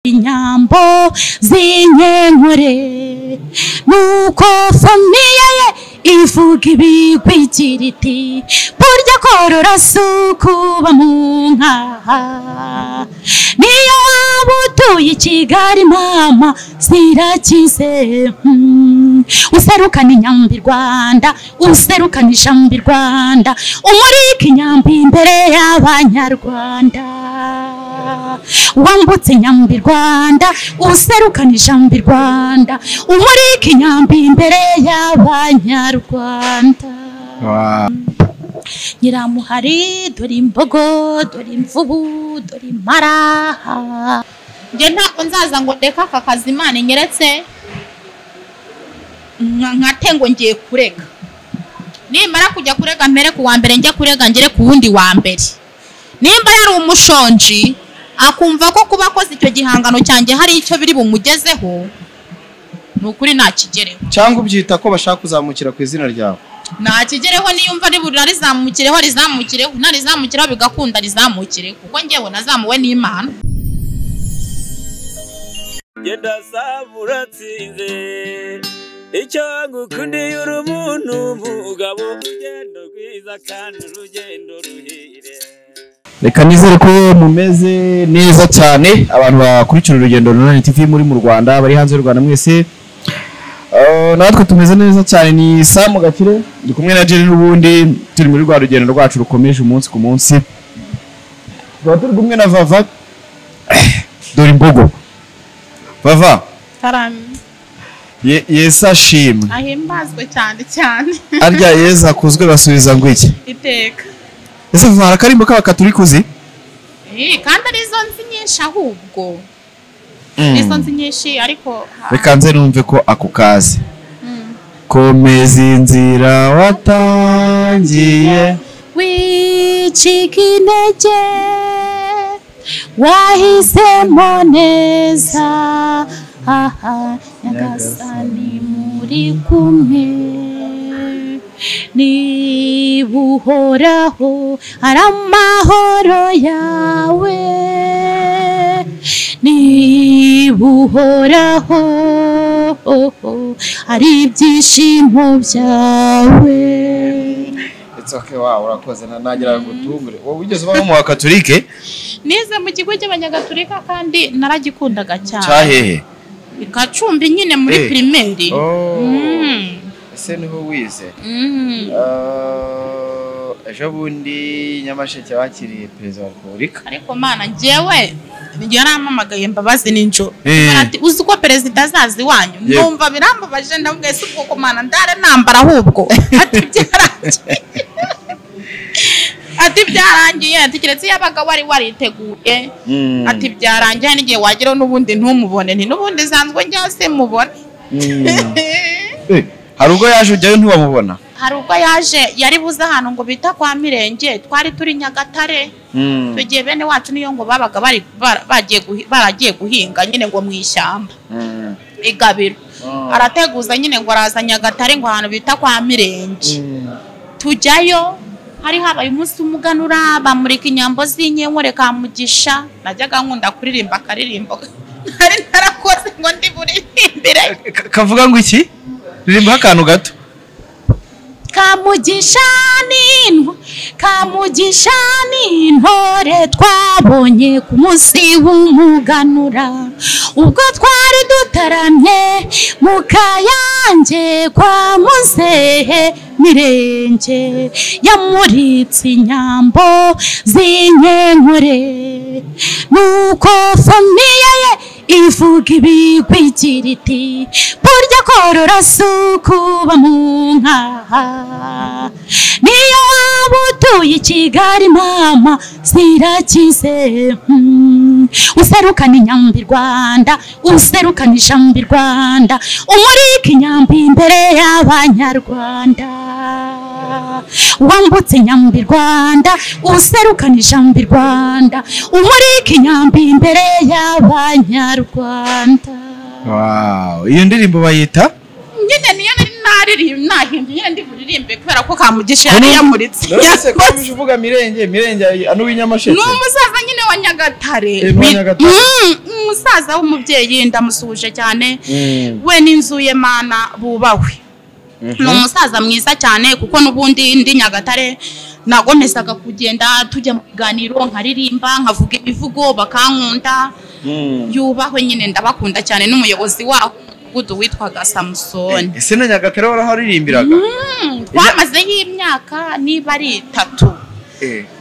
Inyambo z'inyenkore nuko famiye ye ivuga ibigwi igira iti burya korora si ukuba mu nka, niyo waba utuye i Kigali mama zirakize. Userukana inyambi Rwanda, userukana ijambo Rwanda, umurika inyambi imbere y'Abanyarwanda. Wambutse inyambi Rwanda, userukana ijambo Rwanda, umurika inyambi imbere y'Abanyarwanda. Nyiramuhari dore imbogo, dore imvubu, dore impara. Njye ntabwo nzaza ngo ndeke aka kazi Imana inyeretse nkate ngo ngiye kurega. Nimara kujya kurega mpere ku wa mbere njya kurega ngere ku wundi wa mbere. Nimba yari umushonji akumva ko kuba akoze icyo gihangano cyanjye hari icyo biri bumugezeho, ni ukuri ntakigereho. Cyangwa ubyita ko bashaka kuzamukira ku izina ryawe. Ntakigereho niyumva rizamukireho rizamukireho, narizamukireho bigakunda rizamukireho, kuko njyewe nazamuwe n'Imana. Genda saba uratsinze icyo ngukundiye uri umuntu mugabo, urugendo rwiza kandi urugendo ruhire. Reka nizere ko mumeze neza cyane abantu bakurikira urugendo runani TV muri mu Rwanda, bari hanze y'u Rwanda mwese. Natwe tumeze neza cyane. Ni Sam Gakire ndi kumwe na Jerry n'ubundi turi muri rwa rugendo rwacu rukomeje umunsi ku munsi. Tukaba turi kumwe na Vava dore imbogo. Vava Yesu ashimwe, ahimbazwe cyane cyane. Arya Yesu akuzwe basubiza ngo iki? Iteka. Ese Vava akarimbo k'abakatolika uzi? Kandi arizo nzi nyinshi ahubwo. Izo nzi nyinshi ariko reka nze numve ko ako kazi. Komeza inzira watangiye, wicika intege, wahisemo neza, aha Nyagasani muri kumwe, niba uhoraho ari amahoro yawe, niba uhoraho ari ibyishimo byawe. It's okay, wow, urakoze. Nagira ngo utungure. Wowe wigeze uba mu Katolike? Nize mu kigo cy'Abanyagatolika kandi naragikundaga cyane. Cyahehe? Ikacumbi nyine muri primaire. Ese niho wize? Ejo bundi Nyamasheke bakiriye Perezida wa Repubulika. Ariko mana njyewe yarampamagaye Mbabazi ninjoro. Ati uzi ko perezida azaza iwanyu? Ndumva birambabaje, ndavuga ese ubwo ko mana ndare nambara ahubwo. Ati byarangiye. Ati byarangiye, ati kiretse yabaga wari wariteguye. Ati byarangiye n'igihe wageraho n'ubundi ntumubone, nti n'ubundi zanzwe njya simubone. Hari ubwo yaje ujyayo ntiwamubona? Hari ubwo yaje yari buze ahantu ngo bita kwa Mirenge, twari turi Nyagatare. Tugiye bene wacu niyo ngo babaga bari baragiye guhinga nyine ngo mu ishyamba igabiro. Arateguza nyine ngo araza Nyagatare ngo ahantu bita kwa Mirenge. Tujyayo hari habaye umunsi w'umuganura, bamurika inyambo z'inyenkore ka Mugisha. Najyaga nkunda kuririmba akaririmbo nari narakoze ngo ndi buririmbire. Kavuga ngo iki? Ririmba akantu gato. Kamugisha n'intwa, Kamugisha n'intore twabonye ku munsi w'umuganura, ubwo twari dutaramye mu Kayange kwa Muzehe Mirenge, yamuritse inyambo z'inyenkore, nuko famiye ye ivuga ibigwi igira iti burya korora si ukuba mu nka, niyo waba utuye i Kigali mama zirakize. Userukana inyambi Rwanda, userukana ijambo Rwanda, umurika inyambi imbere y'Abanyarwanda. Wambutse inyambi Rwanda, userukana ijambo Rwanda, umurika inyambi imbere y'Abanyarwanda. Wow, iyo ndirimbo bayita? Nyine niyo nari Nari nahimbye nyine ndi buririmbe kubera ko Kamugisha yari yamuritse. None ko uvuga Mirenge, Mirenge ano w'inyamasheke. Ni umusaza nyine wa Nyagatare. Umusaza w'umubyeyi ndamusuhuje cyane. We n'inzu ye Mana bubahwe. Ni umusaza mwiza cyane kuko n'ubundi ndi Nyagatare nagomezaga kugenda tujya mu biganiro nkaririmba nkavuga imivugo bakankunda. Yubahwe nyine ndabakunda cyane n'umuyobozi waho umudugudu witwaga Samusoni. Ese na Nyagatare waraharirimbiraga? Twamazeho imyaka niba ari 3.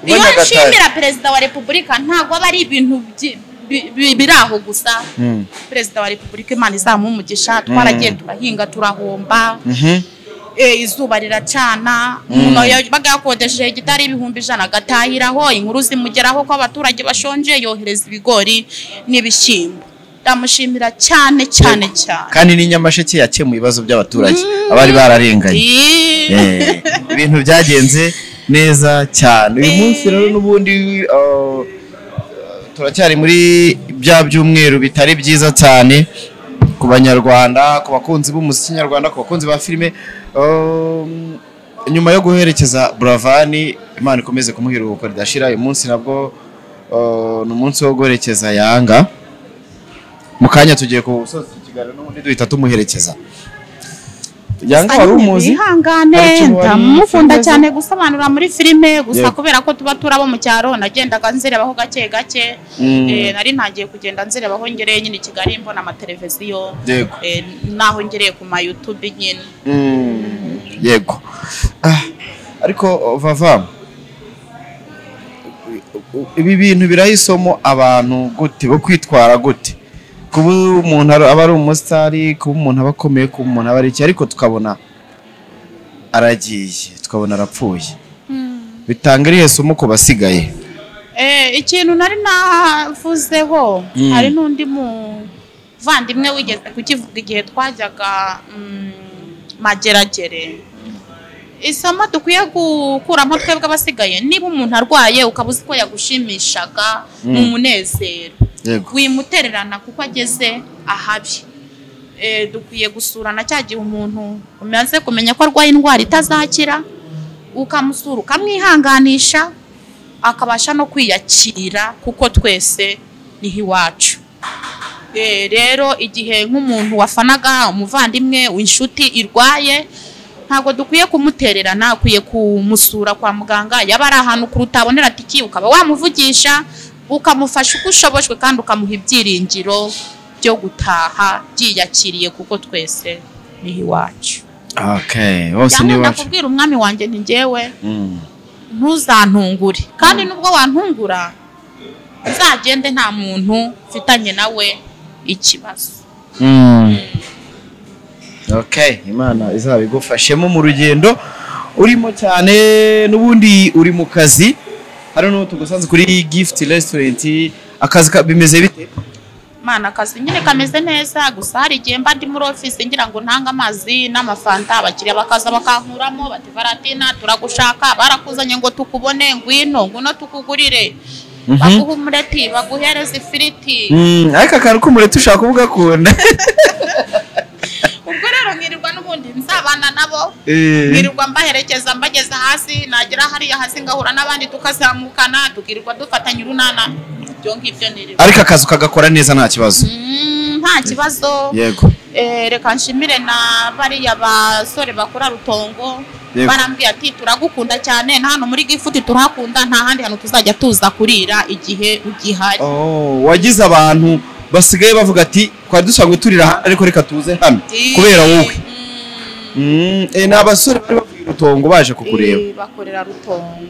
Iyo nshimira Perezida wa Repubulika ntabwo aba ari ibintu biraho gusa. Perezida wa Repubulika Imana izamuha umugisha, twaragiye turahinga turahomba. Izuba riracana, umuntu yabaga yakodesheje gitari 100,000 agatahiraho, inkuru zimugeraho ko abaturage bashonje, yohereza ibigori n'ibishyimbo. Ndamushimira cyane cyane cyane. Kandi ni Nyamasheke yakemuye ibibazo by'abaturage abari bararenganye. Ibintu byagenze neza cyane. Uyu munsi rero n'ubundi turacyari muri bya byumweru bitari byiza cyane ku banyarwanda, ku bakunzi b'umuziki nyarwanda, ku bakunzi ba filime. Nyuma yo guherekeza Buravani, Imana ikomeze kumuha iruhuko ridashira. Uyu munsi nabwo ni umunsi wo guherekeza Yanga. Mu kanya tugiye kusoza ikiganiro n'ubundi duhita tumuherekeza. Yanga wari umuzi? Ihangane, ndamukunda cyane gusobanura muri filime gusa kubera ko tuba turabo mu cyaro nagendaga nzirebaho gake gake. Nari ntangiye kugenda nzirebaho ngereye nyine i Kigali mbona amateleviziyo, naho ngereye ku ma YouTube nyine. Yego. Ariko Vava, ibi bintu birahisomo abantu gute bo kwitwara gute? Kuba umuntu aba ari umusitari, kuba umuntu aba akomeye, kuba umuntu aba ari iki, ariko tukabona aragiye, tukabona arapfuye, bitanga irihe somo ku basigaye? Ikintu nari navuzeho, hari n'undi muvandimwe wigeze kukivuga igihe twajyaga Mageragere. Isomo dukwiye gukuramo twebwe abasigaye, niba umuntu arwaye ukaba uzi ko yagushimishaga mu munezero, wimutererana kuko ageze ahabi. Dukwiye gusurana cya gihe umuntu umaze kumenya ko arwaye indwara itazakira, ukamusura ukamwihanganisha, akabasha no kwiyakira kuko twese niho iwacu. Rero igihe nk'umuntu wafanaga umuvandimwe inshuti irwaye, ntabwo dukwiye kumutererana, akwiye kumusura kwa muganga, yaba ari ahantu kurutabonera tiki ukaba wamuvugisha, ukamufasha uko ushobojwe kandi ukamuha ibyiringiro byo gutaha byiyakiriye kuko twese niho iwacu. Okay, bose ni iwacu. Ndakubwira umwami wanjye nti njyewe ntuzantungure, kandi nubwo wantungura uzagende nta muntu mfitanye nawe ikibazo. Okay, Imana izabigufashemo mu rugendo urimo cyane. N'ubundi uri mu kazi, hano no tugusanze kuri Gift Restaurant. Akazi bimeze bite? Mana, akazi nyine kameze neza, gusa hari igihe mba ndi muri office ngira ngo ntanga amazi n'amafanta, abakiriya bakaza bakankuramo bati Valentina turagushaka, barakuzanye ngo tukubone, ngwino nguno tukugurire, baguha umureti, baguhereza ifiriti. Ariko akantu k'umureti ushaka kuvuga kunda. Ubwo rero nkirirwa n'ubundi nzabana nabo, nkirirwa mbaherekeza mbageza hasi, nagera hariya hasi ngahura n'abandi tukazamukana, tukirirwa dufatanya urunana, ibyo ngibyo nirirwa. Ariko akazi ukagakora neza nta kibazo? Nta kibazo. Yego. Reka nshimire na bariya basore bakora Rutongo, barambwiye ati turagukunda cyane, na hano muri Gifuti turahakunda, nta handi hantu tuzajya tuza kurira igihe ugihari. Wagize abantu basigaye bavuga ati twari dusanzwe turira ariko reka tuze hano kubera wowe. Ni abasore bari bavuye Rutongo baje kukureba. Bakorera Rutongo.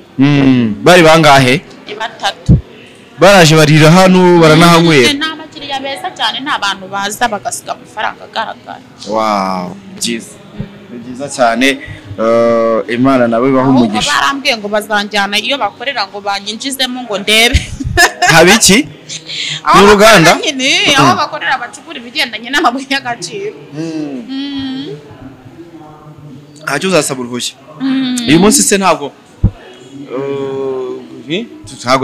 Bari bangahe? Ni 3. Baraje barira hano baranahanywera. Ni abakiriya beza cyane, ni abantu baza bagasiga amafaranga agaragara. Wow, byiza. Ni byiza cyane. Imana nawe ibahe umugisha. Barambwiye ngo bazanjyana iyo bakorera ngo banyinjizemo ngo ndebe. Haba iki? Mu ruganda? Aho bakorera bacukura ibigendanye n'amabuye y'agaciro. Ntacyo uzasaba uruhushya. Uyu munsi se ntabwo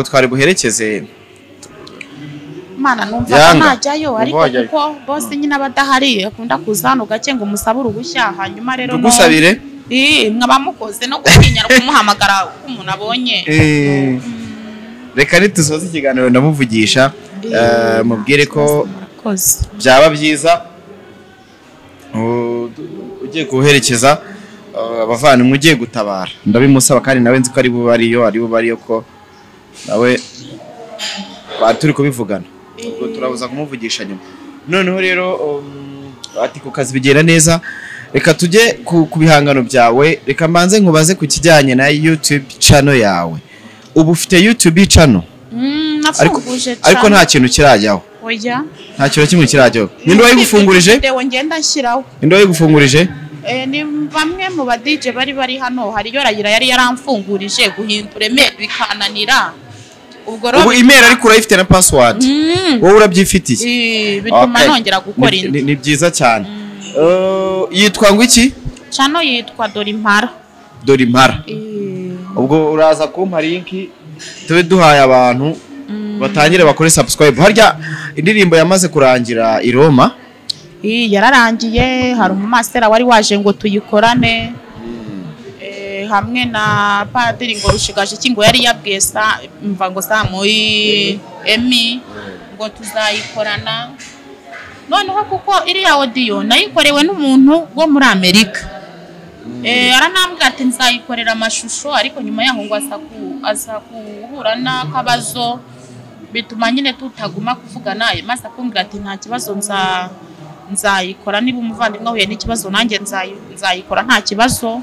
twari buherekeze. Mana numva najyayo ariko kuko boss nyine abadahari akunda kuza hano gake ngo musabe uruhushya, hanyuma rero tugusabire mwaba mukoze no gutinya kumuhamagara uko umuntu abonye. Reka nitusoze ikiganiro ndamuvugisha, mubwire ko byaba byiza ugiye kuherekeza abavandimwe ugiye gutabara. Ndabimusaba kandi nawe nzi ko ari bubariyo ko nawe turi kubivugana, ubwo turabuza kumuvugisha nyuma. Noneho rero ati ku kazi bigenda neza, reka tujye ku bihangano byawe. Reka mbanze nkubaze ku kijyanye na YouTube channel yawe. Ubu ufite YouTube channel? Nafunguje channel ariko nta kintu kirajyaho. Oya, nta kintu kimwe kirajyaho. Ninde wayigufungurije? Video ngenda nshyiraho. Ninde wayigufungurije? Ni bamwe mu ba DJ bari hano, hari yorayira yari yaramfungurije guhindura email bikananira. Ubwo rero ubu email ariko urayifite na password, wowe urabyifitiye, bituma nongera gukora indi. Ni byiza cyane. Yitwa ngo iki? Channel yitwa Dorimpara. Dorimpara. Ubwo uraza kumpa link tube duhaye abantu batangire bakore subscribe. Harya indirimbo yamaze kurangira i Roma? Yararangiye, hari umumasera wari waje ngo tuyikorane hamwe na padiri ngo rushigaje iki ngo yari yabwiye mva ngo Samuyi Emi ngo tuzayikorana. Noneho kuko iriya audio nayikorewe n'umuntu wo muri Amerika, aranambwira ati nzayikorera amashusho, ariko nyuma yaho ngo aza guhura n'akabazo bituma nyine tutaguma kuvugana. Maze akumbwira ati nta kibazo nzayikora, niba umuvandimwe ahuye n'ikibazo nanjye nzayikora nta kibazo.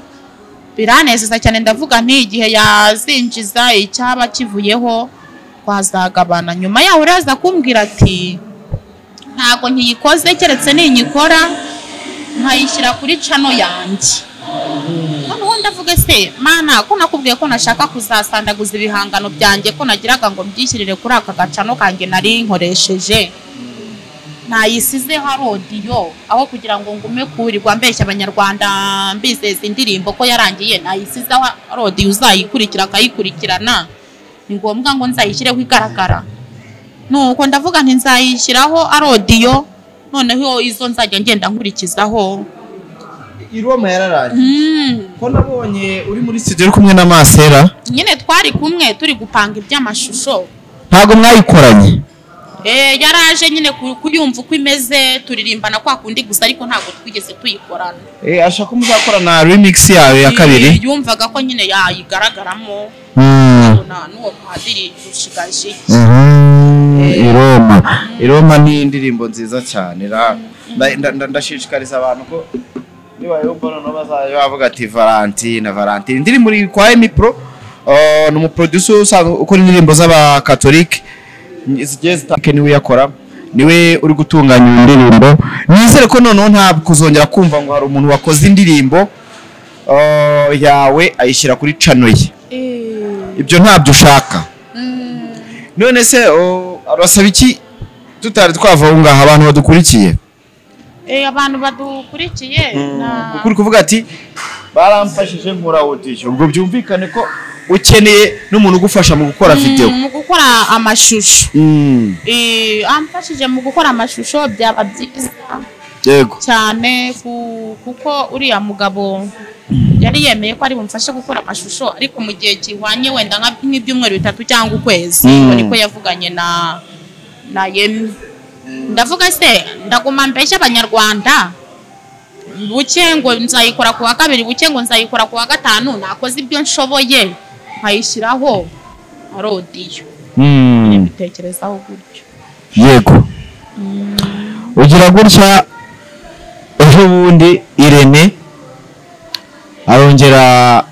Biranezeza cyane, ndavuga nti igihe yazinjiza icyaba kivuyeho twazagabana. Nyuma yaho uraza kumbwira ati ntago nkiyikoze keretse ninyikora nkayishyira kuri channel yanjye. Noneho ndavuga se mana ko nakubwiye ko nashaka kuzasandaguza ibihangano byanjye, ko nagiraga ngo mbyishyirire kuri aka gacano kanjye nari nkoresheje, nayisizeho audio aho kugira ngo ngume kurirwa mbeshya abanyarwanda mbizeza indirimbo ko yarangiye, nayisizeho audio uzayikurikira akayikurikirana, ni ngombwa ngo nzayishyireho igaragara. Nuko ndavuga nti nzayishyiraho audio, noneho izo nzajya ngenda nkurikizaho. I Roma yararangiye. Ko nabonye uri muri studio uri kumwe na Masera? Nyine twari kumwe turi gupanga iby'amashusho. Ntago mwayikoranye? Yaraje nyine kuyumva uko imeze, turirimbana kwa kundi gusa ariko ntago twigeze tuyikorana. Ashaka muzakorana remix yawe ya kabiri? Yumvaga ko nyine yayigaragaramo. N'uwo padiri rushigaje. Iroma. Iroma ni indirimbo nziza cyane. Ndashishikariza abantu ko niba yumva no bazaje bavuga ati Valentine Valentine. Indirimbo iri kwa Emi Pro, ni umuproducer usanzwe ukora indirimbo z'abakatolike zigiye zitandukanye, niwe yakora, niwe uri gutunganya indirimbo. Nizere ko noneho nta kuzongera kumva ngo hari umuntu wakoze indirimbo yawe ayishyira kuri channel ye. Ibyo ntabyo ushaka. None se arasaba iki tutari twava aho ngaha abantu badukurikiye? Abantu badukurikiye na kuri kuvuga ati baramfashije nkora audio, ubwo byumvikane ko ukeneye n'umuntu ugufasha mu gukora video, mu gukora amashusho. Amfashije mu gukora amashusho byaba byiza. Yego cyane, kuko uriya mugabo yari yemeye ko ari bumfashe gukora amashusho ariko mu gihe kihwanye wenda nk'ibyumweru bitatu cyangwa ukwezi, ariko yavuganye na Yemi. Ndavuga se ndaguma mbeshya abanyarwanda buke ngo nzayikora kuwa kabiri, buke ngo nzayikora kuwa gatanu, nakoze ibyo nshoboye nkayishyiraho audio. Mbitekerezaho gutyo. Yego. Ugira gutya ejo bundi Irene arongera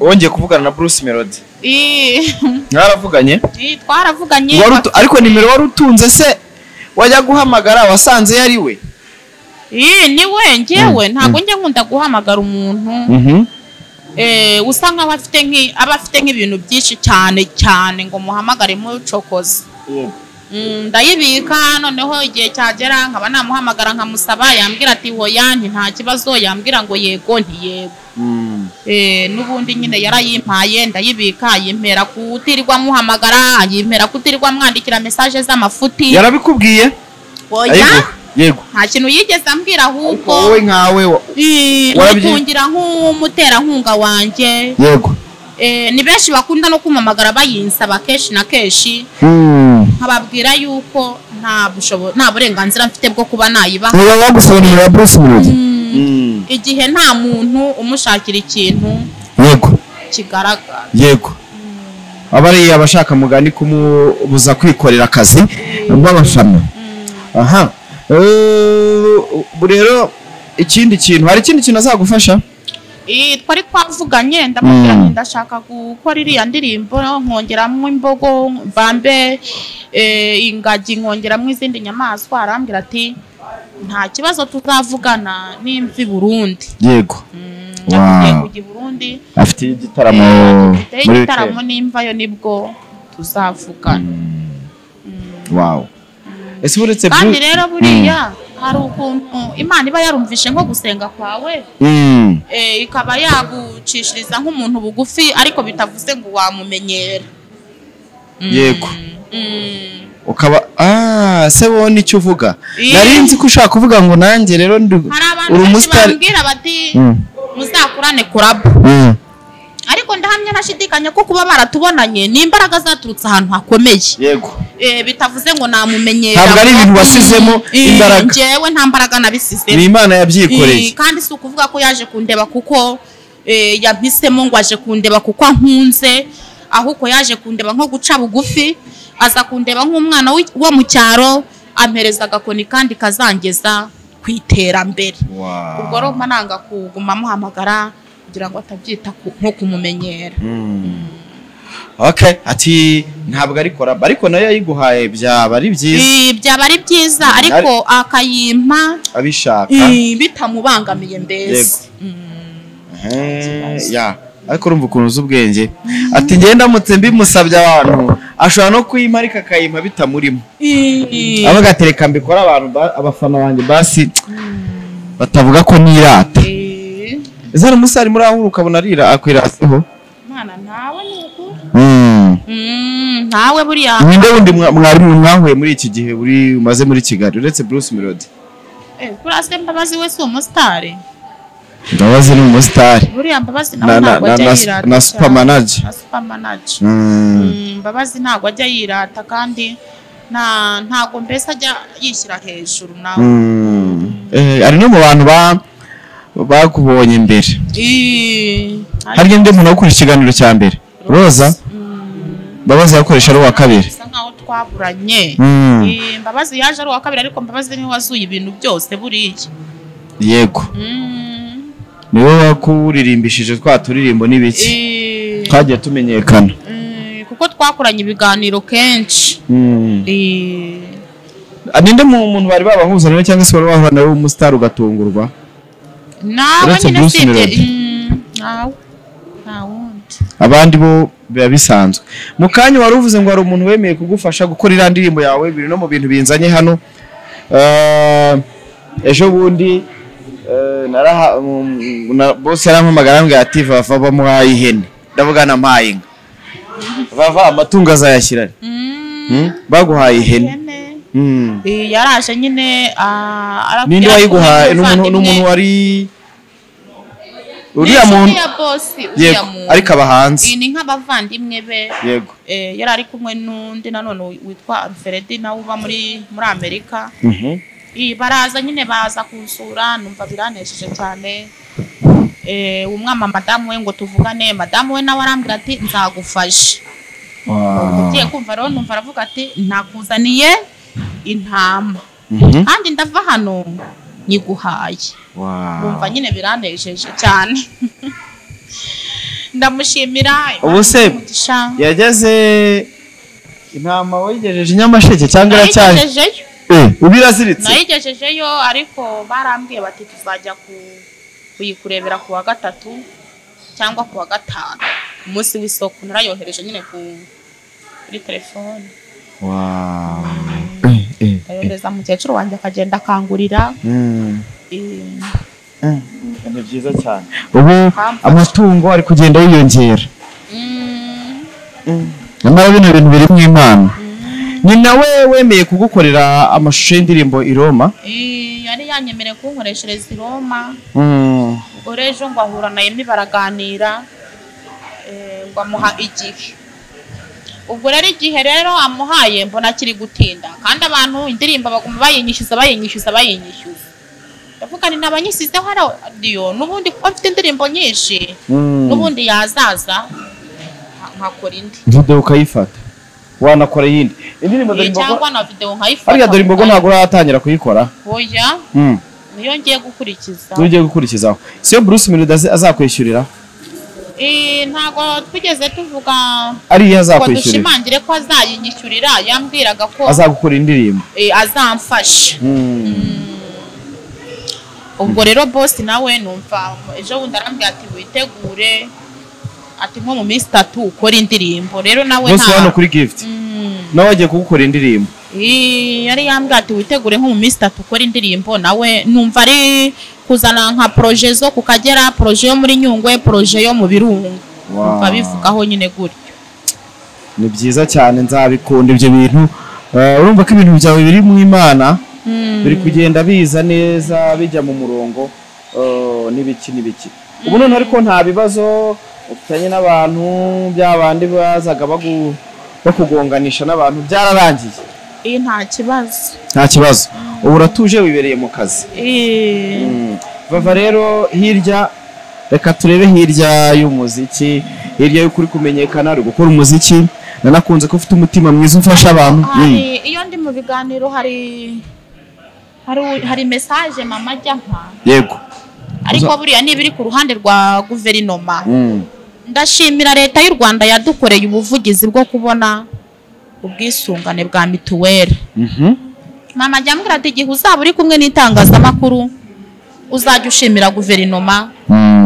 wongeye kuvugana na Bruce Melody. Mwaravuganye? Twaravuganye. Ariko nimero wari utunze se wajya guhamagara wasanze yari we? Ni we ngewe ntago njya nkunda guhamagara umuntu usa nkaho aba afite nk'ibintu byinshi cyane cyane ngo muhamagare mucokoze. Ndayibika noneho igihe cyagera nkaba namuhamagara nkamusaba, yambwira ati hoya nti nta kibazo, yambwira ngo yego nti yego. N'ubundi nyine yarayimpaye ndayibika, yimpera kutirirwa muhamagara, yimpera kutirirwa mwandikira message z'amafuti. Yarabikubwiye? Oya. Yego. Nta kintu yigeze ambwira ahubwo wowe nkawe kungira nk'umuterankunga wanjye. Yego. Ni benshi bakunda no kumamagara bayinsaba kenshi na kenshi, nkababwira yuko nta burenganzira mfite bwo kuba nayibaha. Niba bagusobanurira Bruce Melody igihe nta muntu umushakira ikintu yego kigaragara. Yego. Abari abashaka mugani kumubuza kwikorera akazi b'abafana. Aha. Rero ikindi kintu, hari ikindi kintu azagufasha? Twari twavuganye ndamubwira nti ndashaka gukora iriya ndirimbo nkongeramo imbogo bambe ingagi nkongeramo izindi nyamaswa, arambwira ati nta kibazo tuzavugana n'imvi Burundi. Yego. Wow. Kujya Burundi afite igitaramo, muri igitaramo n'imva yo nibwo tuzavugana. Wow. Ese uretse kandi rero buriya hari ukuntu Imana iba yarumvishe nko gusenga kwawe, ikaba yagucishiriza nk'umuntu bugufi ariko bitavuze ngo wamumenyera. Yego. Ukaba se wone icyo uvuga. Nari nzi ko ushaka kuvuga ngo nanjye rero ndi uri umustar, bambwira bati muzakurane kurabo. Ariko ndahamya nashidikanya ko kuba baratubonanye ni imbaraga zaturutse ahantu hakomeye. Yego. Bitavuze ngo namumenyera. Ntabwo ari ibintu wasizemo imbaraga. Njyewe nta mbaraga nabisizemo. Ni Imana yabyikoreye. Kandi si ukuvuga ko yaje kundeba kuko yampisemo ngo aje kundeba kuko ankunze, ahubwo yaje kundeba nko guca bugufi, aza kundeba nk'umwana wo mu cyaro, ampereza agakoni kandi kazangeza ku iterambere. Ubwo rero mba nanga kuguma muhamagara kugira ngo atabyita nko kumumenyera. Okay, ati ntabwo ari koraba ariko nayo yayiguhaye byaba ari byiza. Byaba ari byiza ariko akayimpa abishaka bitamubangamiye mbese. Ya, ariko urumva ukuntu uzi ubwenge. Ati ngenda ndamutse mbimusabye abantu ashobora no kuyimpa ariko akayimpa bitamurimo. Abaga atereka mbikora abantu abafana banjye basi batavuga ko nirata. Ese umusari muri aho ukabona arira akwiraseho? Mwana ntawe nuko. Ntawe buriya. Ninde wundi mwari mwahuye muri iki gihe uri umaze muri Kigali uretse Bruce Melody? Kurase Mbabazi we si umustar. Mbabazi ni umustar. Buriya Mbabazi nawe ntabwo ajya yirata. Na super manager. Na super manager. Mbabazi ntabwo ajya yirata kandi ntabwo mbese ajya yishyira hejuru nawe. Ari no mu bantu bakubonye imbere. Harya ndi umuntu ukora ikiganiro cya mbere. Roza Mbabazi yakoresha ari uwa kabiri. Bisa nkaho twaburanye. Mbabazi yaje ari uwa kabiri ariko Mbabazi niwe wazuye ibintu byose buriya. Yego. Niwe wakuririmbishije twa turirimbo n'ibiki. Twagiye tumenyekana. Kuko twakoranye ibiganiro kenshi. Ninde muntu bari babahuza nawe cyangwa se bari bahura nawe umustar ugatungurwa? Nawe nyine sibye. Nawe. Abandi bo biba bisanzwe. Mu kanya wari uvuze ngo hari umuntu wemeye kugufasha gukora iriya ndirimbo yawe, biri no mu bintu binzanye hano. Ejo bundi bose yarampamagara ambwira ati Vava bamuhaye ihene, ndavuga nampaye inka. Vava amatungo azayashyira baguhaye ihene. Yaraje nyine ninde wayiguhaye? N'umuntu wari uriya muntu yego ariko abahanzi ni nk'abavandimwe be. Yego. Yari ari kumwe n'undi nanone witwa Alfred nawe uba muri Amerika. Baraza nyine baza kunsura numva biranesheje cyane. Umwama madamu we ngo tuvugane, madamu we nawe arambwira ati nzagufasha. Ugiye kumva rero numva aravuga ati ntakuzaniye intama kandi ndava hano nyiguhaye. Numva nyine biranejeje cyane. Ndamushimira. Ubu se yageze intama wayigejeje Nyamasheke cyangwa iracyari? Ubiraziritse? Nayigejejeyo ariko barambwiye bati tuzajya kuyikurebera ku wa gatatu cyangwa ku wa gatanu umunsi w'isoko. Narayohereje nyine kuri telefone. Wow. Ayohereza mukecuru wanjye akagenda akangurira. Ni byiza cyane. Ubu amatungo ari kugenda yiyongera. Nyamara bino bintu biri mu Imana. Ni nawe wemeye kugukorera amashusho y'indirimbo i Roma? Yari yanyemereye kunkoreshereza i Roma. Ubwo rero ngo ahura na Yemi baraganira, ngo amuha igihe. Ubwo rero igihe rero amuhaye mbona kiri gutinda, kandi abantu indirimbo baguma bayinyishyuza. Ndavuga ni nabanyisizeho radio n'ubundi kuko mfite indirimbo nyinshi, n'ubundi yazaza nkakora indi. Video ukayifata, wanakora iyindi indirimbo Dore Imbogo cyangwa na video nkayifata. Harya Dore Imbogo ntabwo uratangira kuyikora? Oya. Niyo ngiye gukurikiza. Ugiye gukurikizaho. Siyo Bruce Melody azakwishyurira? Ntago twigeze tuvuga ari azakwishyurira. Dushimangire ko azayinyishyurira, yambwiraga ko azagukora indirimbo. Azamfasha. Ubwo rero boss nawe numva ejo bundi arambwira ati witegure, ati nko mu minsi 3 ukora indirimbo. Rero nawe nta boss hano kuri Gift. Nawe agiye kugukora indirimbo. Yari yambwira ati witegure nko mu minsi 3 ukora indirimbo, nawe numva ari kuzana nka projet zo ku Kagera, projet yo muri Nyungwe, projet yo mu Birunga. Numva bivugaho nyine gutyo. Ni byiza cyane, nzabikunda ibyo bintu. Urumva ko ibintu byawe biri mu Imana, biri kugenda biza neza, bijya mu murongo, n'ibiki n'ibiki. Ubu none ariko nta bibazo ufitanye n'abantu byabandi bazaga bakugonganisha n'abantu, byararangiye? Nta kibazo. Nta kibazo. Ubu uratuje wibereye mu kazi. Vava rero hirya, reka turebe hirya y'umuziki, hirya y'ukuri kumenyekana, uri gukora umuziki. Nanakunze ko ufite umutima mwiza ufasha abantu. Iyo ndi mu biganiro hari message mama ajya nka. Yego. Ariko buriya niba iri ku ruhande rwa guverinoma. Ndashimira leta y'u Rwanda yadukoreye ubuvugizi bwo kubona ubwisungane bwa mituweli. Mama ajya ambwira ati igihe uzaba uri kumwe n'itangazamakuru uzajya ushimira guverinoma,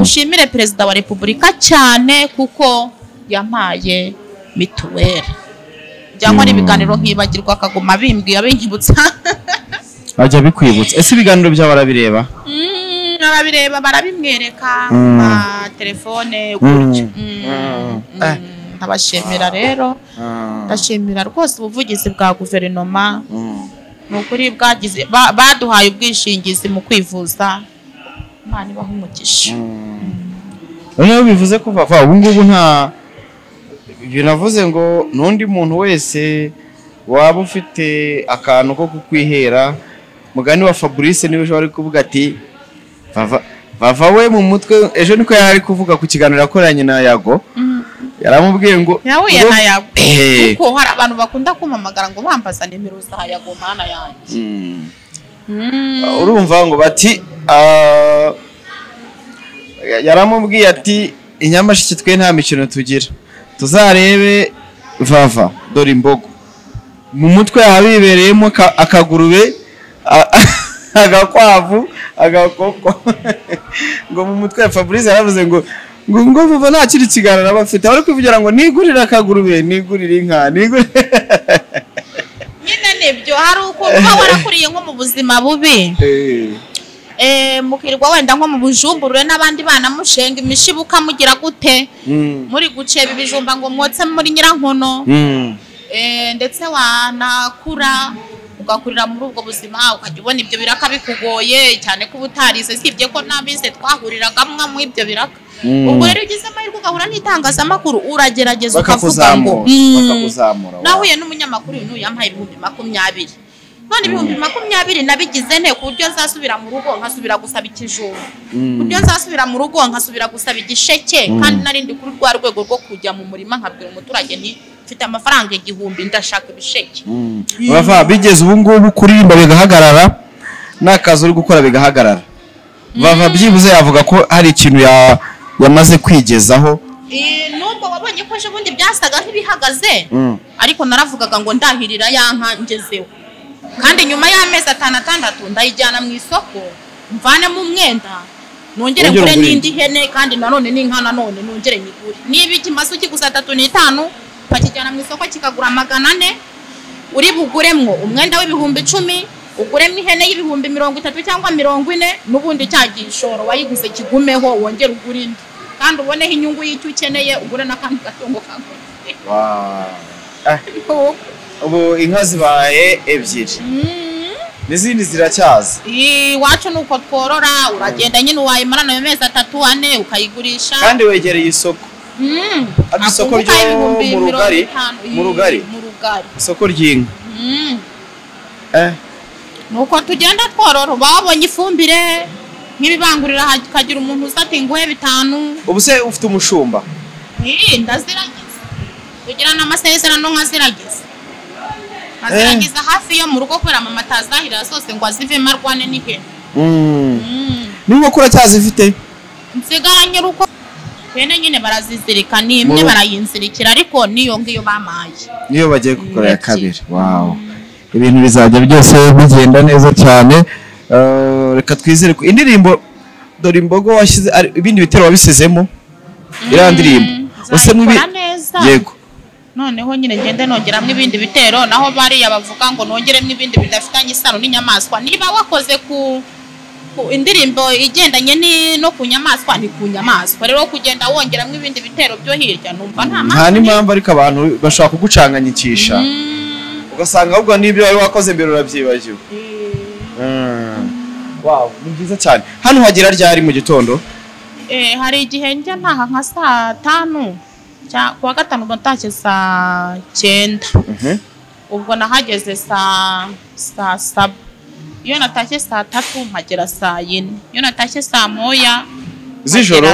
ushimire perezida wa repubulika cyane kuko yampaye mituweli. Njya nkora ibiganiro nkibagirwa akaguma bimbwiye abinyibutsa. Ajya bikwibutsa. Ese ibiganiro byawe arabireba? Arabireba, barabimwereka ma telefone gutyo. Ndabashimira rero, ndashimira rwose ubuvugizi bwa guverinoma. Ni ukuri bwagize baduhaye ubwishingizi mu kwivuza. Imana ibahe umugisha. Noneho bivuze ko Vava ubu ngubu nta binavuze ngo n'undi muntu wese waba ufite akantu ko kukwihera, mugani wa Fabrice niwe ejo ari kuvuga ati Vava we mu mutwe, ejo niko yari kuvuga ku kiganiro yakoranye na Yago. Yaramubwiye ngo yahuye na Yago. Kuko hari abantu bakunda kumamagara ngo bambaza nimero za Yago mana yanjye. Urumva ngo bati yaramubwiye ati inyamashiki twe nta mikino tugira, tuzarebe Vava Dore Imbogo mu mutwe yabibereyemo akagurube, agakwavu, agakoko. Ngo mu mutwe ya Fabrice yaravuze ngo Vava nta kiri kiganiro abafite, bari kwivugira ngo nigurire akagurube, nigurire inka, nigurire nyine. Nibyo, hari ukuntu warakuriye nko mu buzima bubi, mukirwa wenda nko mu Bujumburure n'abandi bana mushenga imishibuka mugira gute, muri guceba ibijumba ngo mwotse muri nyirankono, ndetse wanakura ugakurira muri ubwo buzima, ukajya ubona ibyo biraka bikugoye cyane ko ubutarize, sibye ko n'abize twahuriragamo mu ibyo biraka. Ubwo rero ugize amahirwe ugahura n'itangazamakuru, uragerageza ukavuga ngo nahuye n'umunyamakuru uyu yampaye 20,000. None 20,000 nabigize nte ku buryo nzasubira mu rugo nkasubira gusaba ikijumba, ku buryo nzasubira mu rugo nkasubira gusaba igisheke, kandi narindi kuri rwa rwego rwo kujya mu murima nkabwira umuturage nti mfite amafaranga 1000 ndashaka ibisheke. Bava bigeze ubu ngubu kuririmba bigahagarara, n'akazi uri gukora bigahagarara. Vava byibuze yavuga ko hari ikintu yamaze kwigezaho. Nubwo wabonye ko ejo bundi byasaga nk'ibihagaze, ariko naravugaga ngo ndahirira ya nka ngezeho, kandi nyuma y'amezi 5-6 ndayijyana mu isoko mvanemo umwenda, nongere ngure n'indi hene, kandi nanone n'inka nanone nongere nyigure. Niba ikimaso kiguza 3.5 bakijyana mu isoko kikagura 400, uri buguremwo umwenda w'ibihumbi 10, Uguremo ihene y'ibihumbi 30 cyangwa 40, n'ubundi cya gishoro wayiguze kigumeho, wongere ugure indi kandi uboneho inyungu y'icyo ukeneye, ugure n'akandi gatungo kawe. Ubu inka zibaye 2 n'izindi ziracyaza. Iwacu ni uko tworora, uragenda nyine wayimarana ayo mezi 3 4 ukayigurisha, kandi wegereye isoko. Isoko ryo mu rugari, mu rugari, isoko ry'inka. Nuko tugenda tworora, babonye ifumbire nk'ibibangurira, hakagira umuntu uza ati nguhe 5. Ubu se ufite umushumba? Ndaziragiza, kugira n'amasezerano nkaziragiza, nkaziragiza hafi yo mu rugo, kubera mama atazahirira zose ngo azivemo arwane n'ihene. N'inkoko uracyazifite? Nsigaranye uruko ihene nyine barazizirika, ni imwe barayinzirikira, ariko niyo ngiyo bamaye, niyo bagiye gukora ya kabiri. Wow, ibintu bizajya byose bigenda neza cyane. Reka twizere ko indirimbo Dore Imbogo washyize ibindi bitero wabisizemo iriya ndirimbo use neza. Yego, noneho nyine ngende nongeramo ibindi bitero, naho bariya bavuga ngo nongeremo ibindi bidafitanye isano n'inyamaswa. Niba wakoze ku indirimbo igendanye no ku nyamaswa, ni ku nyamaswa rero kugenda wongeramo ibindi bitero byo hirya, numva nta n'impamvu, ariko abantu bashaka kugucanganyikisha ugasanga ahubwo n'ibyo wari wakoze mbere urabyibagiwe. Wow, ni byiza cyane. Hano hagera ryari mu gitondo? Hari igihe njya ntaha nka saa 5, kuwa gatanu ubwo ntashye saa 9. Ubwo nahageze saa 7. Iyo natashye saa 3 mpagera saa 4. Iyo natashye saa 1 z'ijoro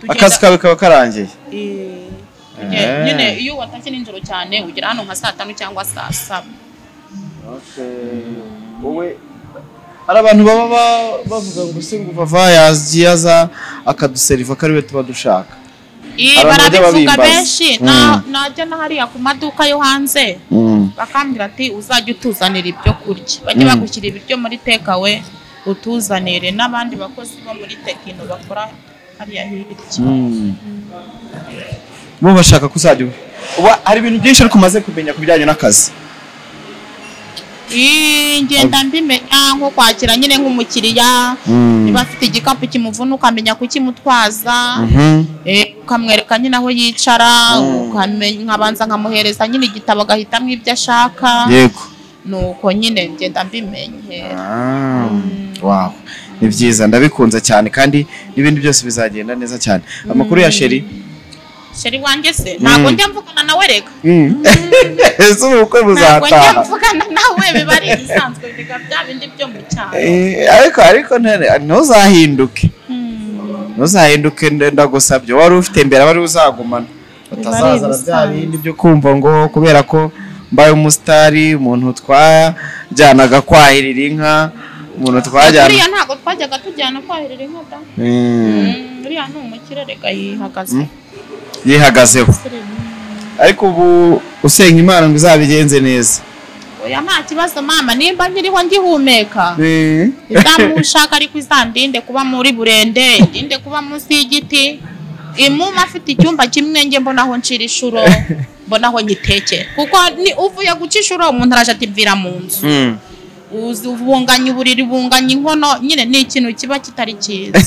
akazi kawe kaba karangiye. Nyine iyo watashye nijoro cyane ugera hano nka saa 5 cyangwa saa 7. Wowe hari abantu baba bavuga ngo se ngo Vava yagiye aza akaduseriva ko ariwe tuba dushaka. Barabivuga benshi, najya na hariya ku maduka yo hanze bakambwira ati uzajya utuzanira ibyo kurya, bajye bagushyira ibiryo muri takeaway utuzanire, n'abandi bakozi bo muri Tekino bakora hariya hirya. Bo bashaka kuzajya uba hari ibintu byinshi ariko umaze kumenya ku bijyanye n'akazi. Ngenda mbimenya nko kwakira nyine nk'umukiriya, niba afite igikapu kimuvuna ukamenya kukimutwaza, ukamwereka nyine aho yicara, nkabanza nkamuhereza nyine igitabo agahitamo ibyo ashaka. Yego, nuko nyine ngenda mbimenyera. Wow, ni byiza, ndabikunze cyane, kandi n'ibindi byose bizagenda neza cyane. Amakuru ya Sheri? Sheri wanjye se ntabwo njya mvugana nawe reka. Ese ubukwe buzataha? Ntabwo njya mvugana nawe, biba ari ibisanzwe, biga bya bindi byo mu cyaro. Ariko ntuzahinduke, ntuzahinduke, ndagusabye. Wari ufite mbere wari uzagumana, utazazana bya bindi byo kumva ngo kubera ko mbaye umusitari, umuntu twajyanaga kwahirira inka, umuntu twajyana. Uriya ntabwo twajyaga tujyana kwahirira inka da. Uriya ni umukire reka, yihagaze yihagazeho. Ariko ubu usenga Imana ngo izabigenze neza. Oya nta kibazo mama, nimba nkiriho ngihumeka izamushaka, ariko izandinde kuba muri burende, indinde kuba munsi y'igiti. Imuma afite icyumba kimwe, nge mbonaho ncira ishuro, mbonaho nyitekera, kuko ni uvuye guca ishuro umuntu araje ati mvira mu nzu. Ubunganya uburiri, bunganya inkono, nyine ni ikintu kiba kitari cyiza.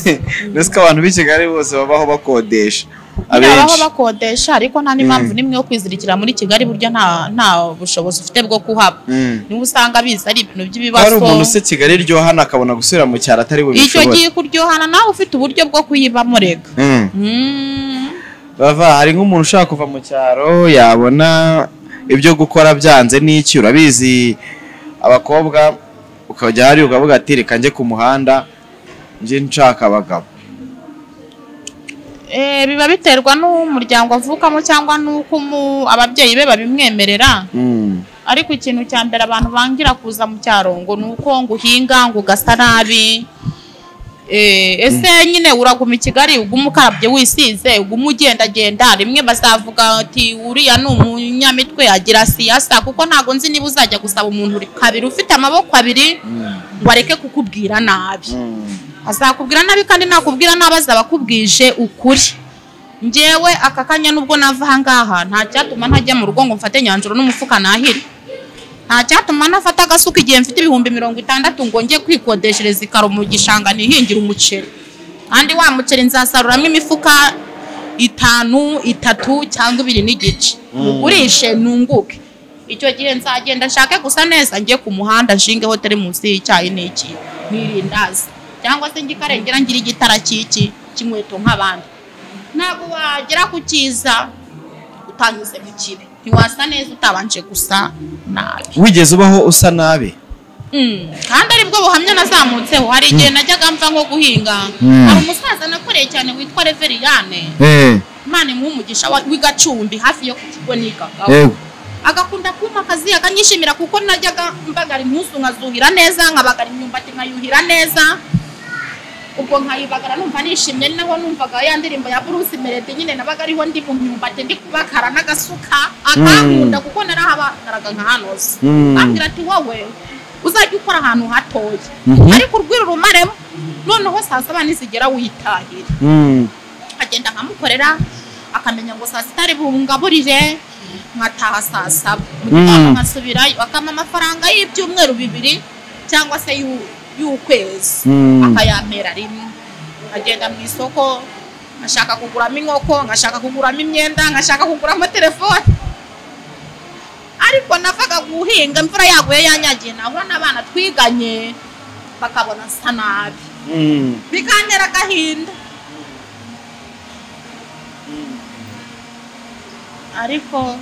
Mbese ko abantu b'i Kigali bose babaho bakodesha? Abaho bakodesha, ariko nta n'impamvu n'imwe yo kwizirikira muri Kigali, burya nta bushobozi ufite bwo kuhaba. Niba usanga biza ari ibintu by'ibibazo. Hari umuntu se Kigali iryohana akabona gusubira mu cyaro atari bubishobore. Icyo gihe kuryohana nawe ufite uburyo bwo kuyibamo reka. Bava hari nk'umuntu ushaka kuva mu cyaro yabona ibyo gukora byanze n'iki, urabizi abakobwa ukajya hari ukavuga ati reka njye ku muhanda njye nshaka abagabo. Biba biterwa n'umuryango avukamo cyangwa n'uko ababyeyi be babimwemerera. Ariko ikintu cya mbere abantu bangira kuza mu cyaro ngo nuko ngo uhinga ngo ugasa nabi. Ese nyine uraguma i Kigali uguma ukarabye wisize, uguma ugendagenda, rimwe bazavuga ati uriya ni umunyamitwe agira siyasa, kuko ntago nzi niba uzajya gusaba umuntu kabiri ufite amaboko abiri ngo areke kukubwira nabi. Azakubwira nabi, kandi nakubwira nabi azaba akubwije ukuri. Njyewe aka kanya nubwo nava aha ngaha nta cyatuma ntajya mu rugo ngo mfate nyanjuro n'umufuka nahire. Nta cyatuma nafata agasuka igihe mfite 60,000 ngo njye kwikodeshereza ikaro mu gishanga nihingira umuceri. Kandi wa muceri nzasaruramo imifuka 5, 3 cyangwa 2.5. Mugurishe nunguke. Icyo gihe nzagenda nshake gusa neza njye ku muhanda nshinge hoteli munsi y'icyayi n'iki n'irindazi, cyangwa se ngikarengera ngira igitara cy'iki cy'inkweto nk'abandi. Ntabwo wagera ku cyiza utanyuze mu kibi, ntiwasa neza utabanje gusa nabi. Wigeze ubaho usa nabi? Kandi aribwo buhamya nazamutseho. Hari igihe najyaga mva nko guhinga, hari umusaza nakoreye cyane witwa Reveriyane, Imana imuhe umugisha, w'Igacumbi hafi yo ku kigo nigagaho. Agakunda kumpa akazi akanyishimira kuko najyaga mbagara impuzu nkazuhira neza, nkabagara imyumbati nkayuhira neza, ubwo nkayibagara numva nishimye. Naho numvaga ya ndirimbo ya Bruce Melody nyine nabaga ariho ndi mu myumbati ndi kubakara n'agasuka, akankunda kuko narahabagaraga nkahanoza. Ambwira ati wowe uzajya ukora ahantu hatoya ariko urwira urumaremo, noneho saa saba nizigera witahira. Agenda nkamukorera akamenya ngo saa sita ari bungaburire, nkataha saa saba mu gitondo nkasubirayo, akampa amafaranga y'ibyumweru 2 cyangwa se y'ukwezi, akayampera rimwe. Nkagenda mu isoko nkashaka kuguramo inkoko, nkashaka kuguramo imyenda, nkashaka kuguramo telefone. Ariko navaga guhinga imvura yaguye yanyagiye, nahura n'abana twiganye bakabona nsa nabi, bikantera agahinda. Ariko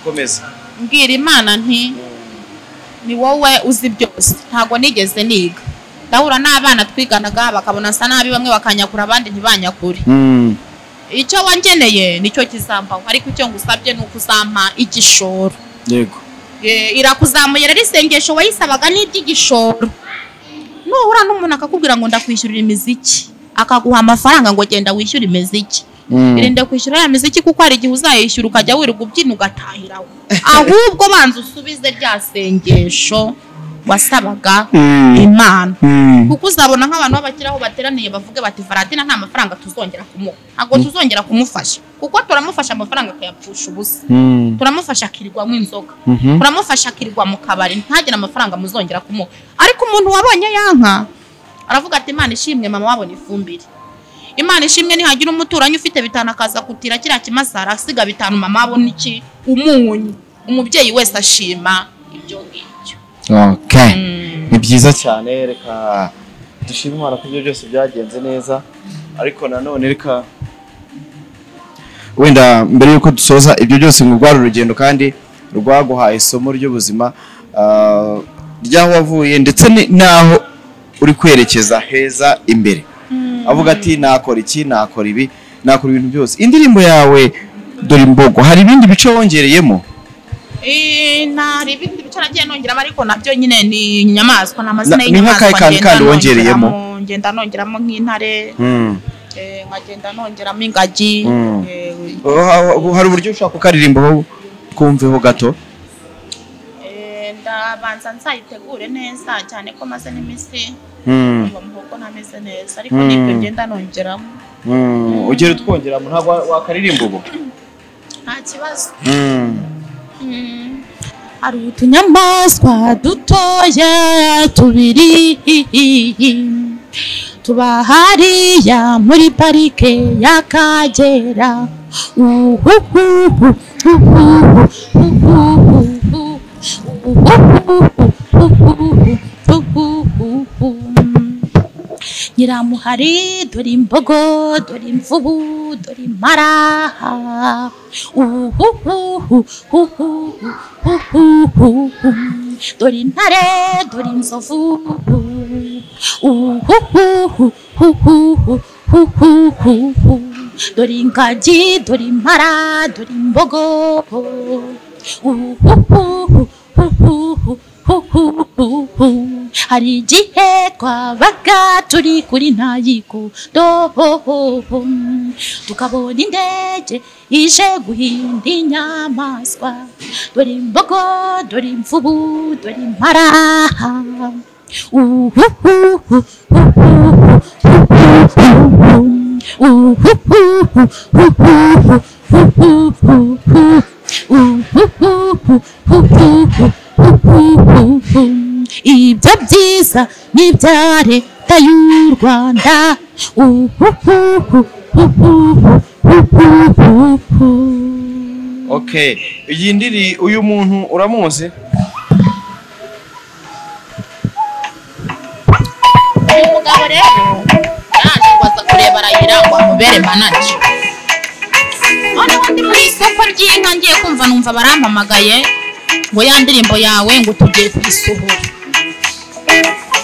komeza mbwira Imana nti ni wowe uzi byose, ntago nigeze niga. Ndahura n'abana twiganaga bakabona nsa nabi, bamwe bakanyakura abandi ntibanyakure. Icyo wangeneye nicyo kizampaho, ariko icyo ngusabye ni ukuzampa igishoro. Yego. Irakuzamuye rero isengesho wayisabaga n'iby'igishoro. Nuhura n'umuntu akakubwira ngo ndakwishyurira imiziki, akaguha amafaranga ngo genda wishyure imiziki, irinde kwishyura ya miziki kuko hari igihe uzayishyura ukajya wirirwa ubyina ugatahiraho. Ahubwo banza usubize rya sengesho wasabaga Imana, kuko uzabona nk'abantu b'abakiraho bateraniye bavuge bati Valentina nta mafaranga tuzongera kumuha, ntabwo tuzongera kumufasha, kuko turamufasha amafaranga akayapfusha ubusa, turamufasha akirirwamo inzoga, turamufasha akirirwa mu kabari, ntagire amafaranga muzongera kumuha. Ariko umuntu wabonye yanka aravuga ati Imana ishimwe mama wabonye ifumbire, Imana ishimwe nihagira umuturanyi ufite 5 akaza kutira kiriya kimasara asiga 5 mama abona iki umunyu. Umubyeyi wese ashima ibyo ngibyo. Okay. Ni byiza cyane, reka dushime Imana ko ibyo byose byagenze neza. Ariko nanone reka wenda mbere yuko dusoza ibyo byose ngo rwari urugendo kandi rwaguhaye isomo ry'ubuzima ryaho wavuye ndetse naho uri kwerekeza heza imbere. Avuga ati nakora iki, nakora ibi, nakora ibintu byose. Indirimbo yawe Dore Imbogo hari ibindi bice wongereyemo? Nta ibindi bice nagiye nongeramo, ariko nabyo nyine ni inyamaswa, ni amazina y'inyamaswa kandi wongereyemo. Ngenda nongeramo nk'intare, nkagenda nongeramo ingagi. Hari uburyo ushaka kukaririmbaho twumveho gato? Ndabanza nzayitegure neza cyane ko maze n'iminsi ngo muhogo ntameze neza, ariko nibyo ngenda nongeramo. Ugera utwongeramo, ntabwo wakaririmba ubu? Nta kibazo. Hari utunyamaswa dutoya tubiri tuba hariya muri parike y'Akagera. Nyiramuhari dore imbogo dore imvubu dore impara, dore intare dore inzovu, dore ingagi dore impara dore imbogo. Hari igihe twabaga turi kuri ntayiko doho, tukabona indege ije guhinda inyamaswa, dore imbogo dore imvubu dore impara. Ibyo byiza ni ibya leta y'u Rwanda. Okay, iyi ndiri uyu muntu uramuzi? Uyu mugabo rero yaje kwaza kureba Rayira ngo amubere manager. Noneho ndi muri isoko ry'inka ngiye kumva numva barampamagaye ngo ya ndirimbo yawe ngo tugiye kuyisohora,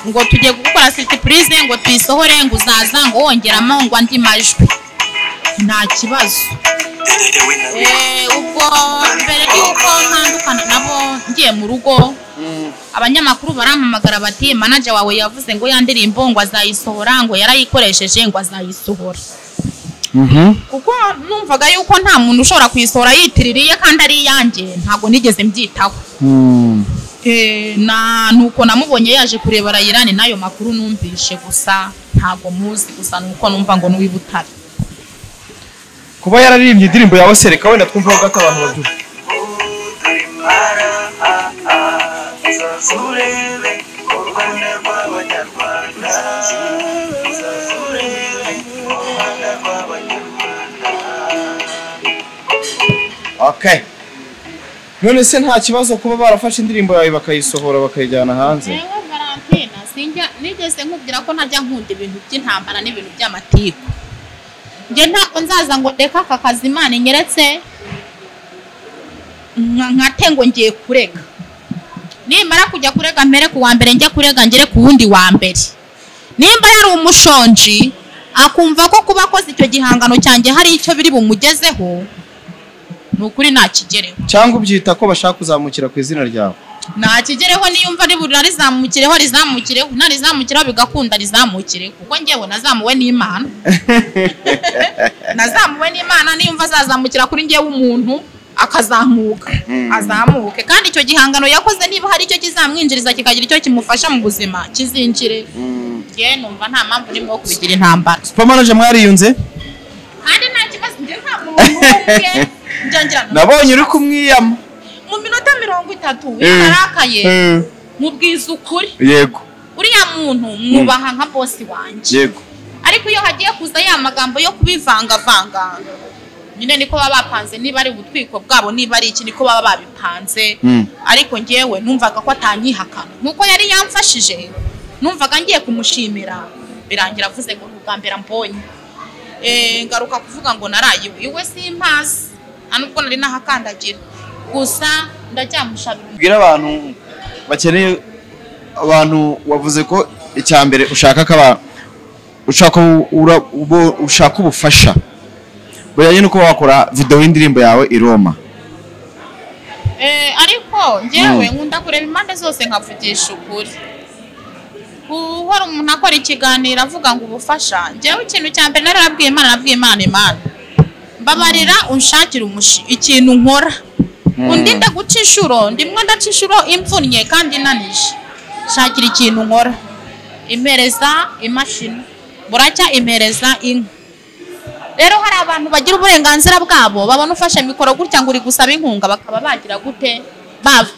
ngo tugiye gukora surprise ngo tuyisohore, ngo uzaza ngo wongeramo ngo andi majwi. Nta kibazo. Ubwo mbere y'uko ntandukana nabo ngiye mu rugo, abanyamakuru barampamagara bati manager wawe yavuze ngo ya ndirimbo ngo azayisohora, ngo yarayikoresheje ngo azayisohora. Kuko numvaga yuko nta muntu ushobora kuyisohora yitiririye kandi ari iyanjye, ntabwo nigeze mbyitaho. Na nuko namubonye yaje kureba Rayirani nayo makuru numvishe gusa ntabwo muzi, gusa nuko numva ngo n'uwi Butare. Kuba yararirimbye indirimbo yawe sereka wenda twumva gato abantu babyumva. Okay. None se nta kibazo kuba barafashe indirimbo yawe bakayisohora bakayijyana hanze? Ewe Valentina, sinjya nigeze nkubwira ko ntajya nkunda ibintu by'intambara n'ibintu by'amatiku. Nge ntabwo nzaza ngo ndeka aka kazi Imana inyeretse nkate ngo ngiye kurega. Nimara kujya kurega mpere ku wa mbere njya kurega ngere ku wundi wa mbere. Nimba yari umushonji akumva ko kuba akoze icyo gihangano cyanjye hari icyo biri bumugezeho, nukuri nakigereho. Cyangwa ubyita ko bashaka kuzamukira ku izina ryawe? Nakigereho, niyumva ari burarizamukireho rizamukireho, narizamukireho bigakunda rizamukire, kuko ngewe nazamuwe n'Imana. Nazamuwe n'Imana, niyumva azazamukira kuri ngewe umuntu akazamuka, azamuke. Kandi icyo gihangano yakoze niba hari icyo kizamwinjiriza kikagira icyo kimufasha mu buzima kizinjire. Nge numva nta mpamvu nimo kubigira intambara. Super manager mwariyunze? Kandi nta kibazo, nge nta muntu umwe nabonye uri kumwiyama mu minota 30 yararakaye mubwiza ukuri. Yego, uriya muntu mwubaha nka boss wanjye. Yego, ariko iyo hagiye kuza ya magambo yo kubivangavanga nyine niko baba bapanze, niba ari ubutwiko bwabo niba ari iki niko baba babipanze. Ariko ngewe numvaga ko atanyihakana nkuko yari yamfashije, numvaga ngiye kumushimira, birangira avuze ngo ubwa mbere mbonye. Ngaruka kuvuga ngo naraye iwe simpazi nubwo nari nahakandagira, gusa ndacyamushabira. Bwira abantu bakeneye, abantu wavuze ko icya mbere ushaka kaba ushaka ubufasha bujyanye nuko wakora video y'indirimbo yawe i Roma. Ariko ngewe nkunda kureba impande zose nkavugisha ukuri. Uhora umuntu akora ikiganiro avuga ngo ubufasha, ngewe ikintu cya mbere narabwiye Imana, nabwiye Imana, Imana mbabarira unshakira ikintu nkora, undi ndaguca inshuro, ndimwe ndaca inshuro imvunnye kandi inanije, shakira ikintu nkora. Impereza imashini, buracya impereza inka. Rero hari abantu bagira uburenganzira bwabo, babona ufashe mikoro gutya ngo uri gusaba inkunga bakaba bagira gute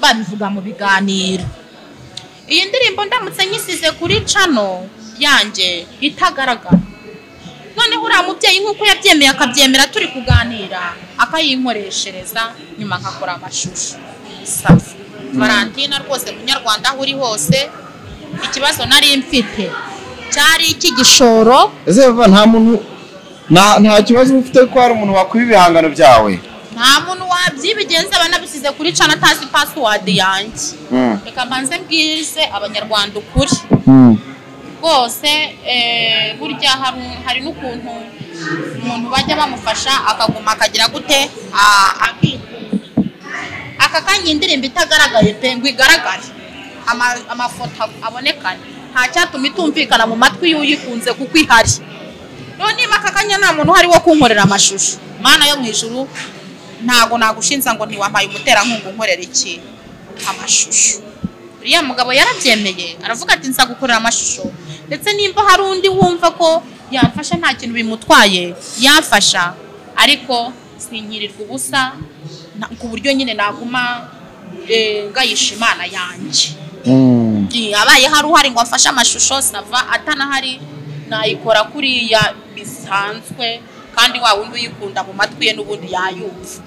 babivuga mu biganiro. Iyi ndirimbo ndamutse nyisize kuri channel yanjye itagaragara, noneho uriya mubyeyi nk'uko yabyemeye akabyemera turi kuganira akayinkoreshereza nyuma nkakora amashusho. Safi Valentina rwose munyarwanda aho uri hose, ikibazo nari mfite cyari iki gishoro. Ese baba nta muntu nta kibazo ufite ko hari umuntu wakwiba ibihangano byawe? Nta muntu wabyibigenza, banabisize kuri channel atazi password yanjye. Reka mbanze mbwirize abanyarwanda ukuri rwose. Burya hari n'ukuntu umuntu bajya bamufasha akaguma akagira gute aka kanya indirimbo itagaragaye pe ngo igaragare, amafoto abonekane, nta cyatuma itumvikana mu matwi y'uyikunze kuko ihari. None niba aka kanya nta muntu uhari wo kunkorera amashusho, Mana yo mu ijuru ntago nagushinza ngo ntiwampaye umuterankunga unkorera iki amashusho. Uriya mugabo yarabyemeye aravuga ati nza gukorera amashusho, ndetse nimba hari undi wumva ko Yamfasha nta kintu bimutwaye, yamfasha ariko sinkirirwa ubusa ku buryo nyine naguma ngayisha Imana yanjye. Abaye hari uhari ngo amfashe amashusho sava, atanahari nayikora kuriya bisanzwe, kandi wa wundi uyikunda mu matwi ye n'ubundi yayumva.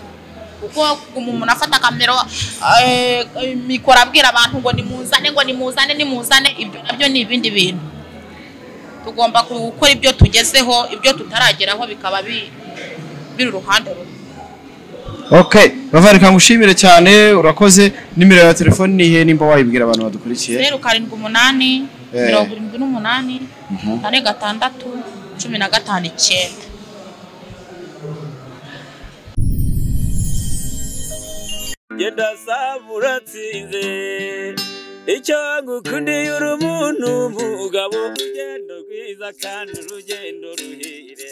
Kuko umuntu afata kamera mikoro abwira abantu ngo nimuzane, ngo nimuzane, nimuzane, ibyo nabyo ni ibindi bintu. Tugomba gukora ibyo tugezeho, ibyo tutarageraho bikaba biri uruhande rumwe. Okay, Vava reka ngushimire cyane, urakoze. Nimero ya telefone ni ihe nimba wayibwira abantu badukurikiye? 078 78 4 6 15 9. Genda saba uratsinze, icyo ngukundiye uri umuntu mugabo, urugendo rwiza kandi urugendo ruhire.